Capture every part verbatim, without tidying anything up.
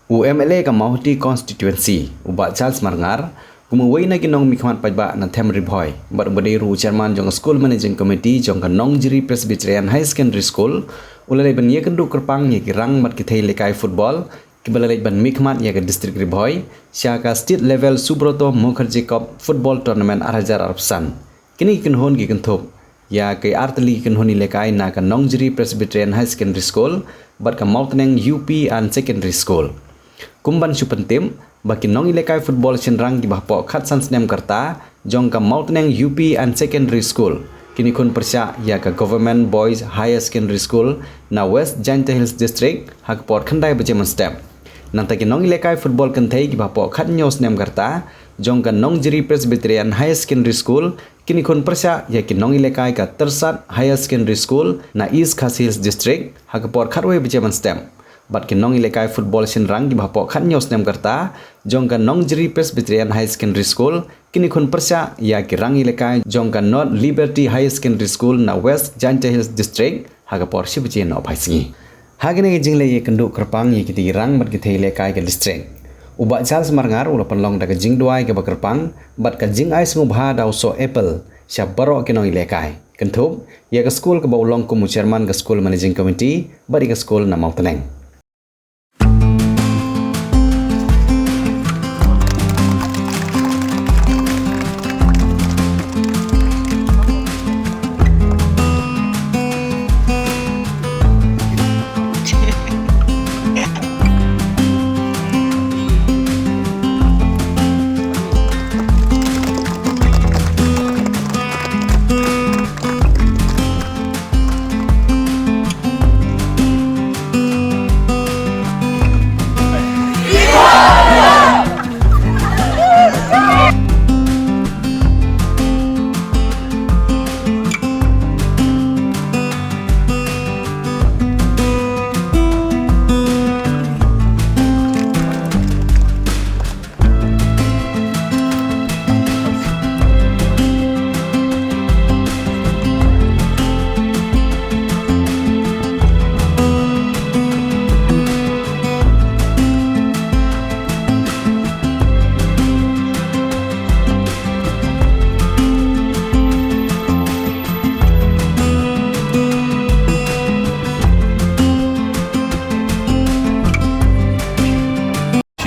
U M L A ka Mawhati Constituency, u Bah Charles Marngar, kum uwei na ki nongmihkhmat paidbah na Them Ri Bhoi, bad uba dei ruh u chairman jong ka School Managing Committee jong ka Nongjri Presbyterian Higher Secondary School, u la leit ban ïakynduh kyrpang ïa ki rang bad ki thei lehkai football, kiba la leit ban mihkhmat ïa ka district Ri Bhoi sha ka state level Subroto Mukherjee Cup football tournament ar hajar arphew san. Kine ki kynhun ki kynthup ïa ki artylli ki kynhun ïalehkai na ka Nongjri Presbyterian Higher Secondary School bad ka Mawtneng U P and Secondary School. Kum ban shu pyntip ba ki nongïalehkai football shynrang kiba hapoh khatsan snem ka rta jong ka Mawtneng U P and Secondary School kin ïakhun pyrshah ïa ka Government Boys Higher Secondary School na West Jaintia Hills District ha ka por khyndai baje mynstep. Nangta ki nongïalehkai football kynthei kiba hapoh khathynñiew snem ka rta jong ka Nongjri Presbyterian Higher Secondary School kin ïakhun pyrshah ïa ki nongïalehkai ka Tyrsad Higher Secondary School na East Khasi Hills District ha ka por khatwei baje mynstep. Bad ki nongïalehkai football shynrang kiba hapoh khathynñiew snem ka rta jong ka Nongjri Presbyterian Higher Secondary School kin ïakhun pyrshah ïa ki rang ïalehkai jong ka North Liberty Higher Secondary School na West Jaintia Hills District ha ka por shi baje nohphai sngi. Ha kane ka jingleit ïakynduh kyrpang ïa kitei ki rang bad ki thei lehkai ka district, u Bah Charles Marngar u la pynlong da ka jingduwai kaba kyrpang bad ka jingai sngewbha da u soh apple sha baroh ki nongïalehkai, kynthup ïa ka skul kaba u long kum u chairman ka School Managing Committee bad ïa ka skul na Mawtneng.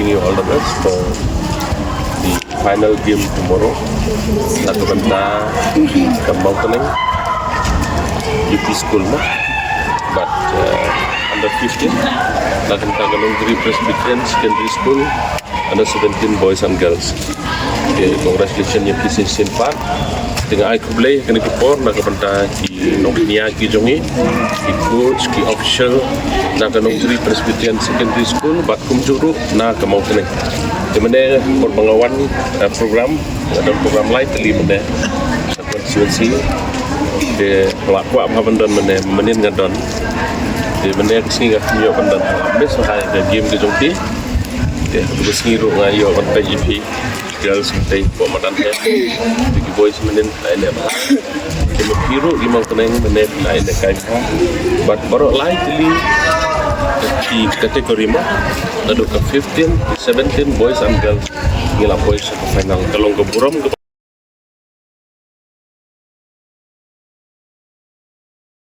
Wishing you all the best for the final game tomorrow. Na ka bynta ka Mawtneng U P School mo, but uh, under fifteen, na ka bynta ka Nongjri Presbyterian Secondary School under seventeen boys and girls. Okay, congratulations ïa phi shisien pat. Te nga ai khublei ha kane ka por na ka bynta ki nongkñia ki jong ngi, ki coach, ki official na ka Nongjri Presbyterian Secondary School bad kumjuh ruh na ka Mawtneng. Te mynne por ba nga wan, eh, program, nga don program lai tylli mynne ha constituency. Te nga la kwah bha ban don mynne, mynnin nga don. Te mynne ka sngi nga kham ïoh ban don. Best bha ïa ka game ka jong phi. Te ha ka sngi ruh nga ïoh ban peit ïa phi. Girls mynta hapoh madan te. Te ki boys mynnin la ïaleh bha. Te ma phi ruh ki Mawtneng mynne la ïalehkai bha. Bad baroh lai tylli ki category mo, naduh ka fifteen, seventeen boys and girls, ngi la poi sha ka final. Ka long ka burom ka